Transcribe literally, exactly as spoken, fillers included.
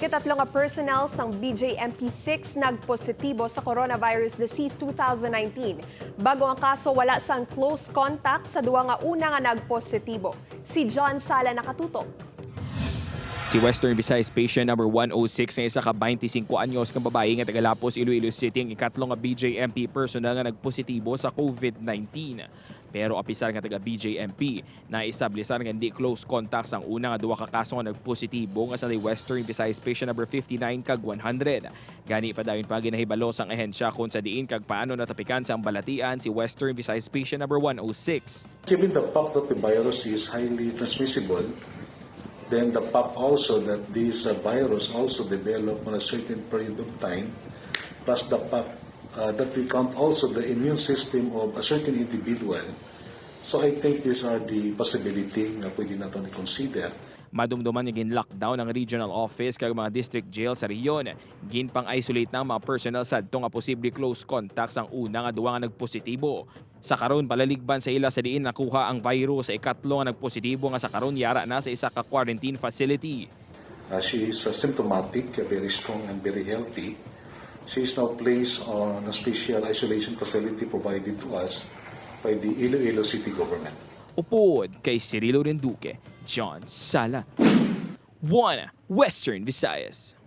Katatlo nga personnel sang B J M P six nagpositibo sa coronavirus disease two thousand nineteen. Bag-o nga kaso, wala sang close contact sa duha nga una nga nagpositibo. Si John Sala nakatutok. Si Western Visayas patient number one oh six nga isa ka twenty-cinco anyos nga babayi nga taga Lapos, Iloilo City, ang ikatlo nga B J M P personnel nga nagpositibo sa COVID nineteen. Pero apisar nga taga B J M P, naestablisar nga hindi close contact sang una nga duha ka kaso nga nagpositibo nga sa Western Visayas patient number fifty-nine kag one hundred. Gani, padayon pa ginahibalo sang ahensya kon sa diin kag paano natapikan sang balatian si Western Visayas patient number one oh six. Given the fact that the virus is highly transmissible, then the fact also that this uh, virus also developed on a certain period of time, plus the fact uh, that we count also the immune system of a certain individual. So I think these are the possibility nga pwede naton i-consider. Madumduman nga gin-lockdown ang regional office kag mga district jail sa rehiyon. Ginpang-isolate na ang mga personnel sadto nga posible close contact sang una nga duha nga nagpositibo. Sa karon, palaligban sa ila sa diin nakuha ang virus sa ikatlo nga nagpositibo nga sa karon yara na sa isa ka quarantine facility. Uh, she is uh, symptomatic, uh, very strong and very healthy. She is now placed on a special isolation facility provided to us by the Iloilo City Government. Upod kay Cirilo Renduque, John Sala, One Western Visayas.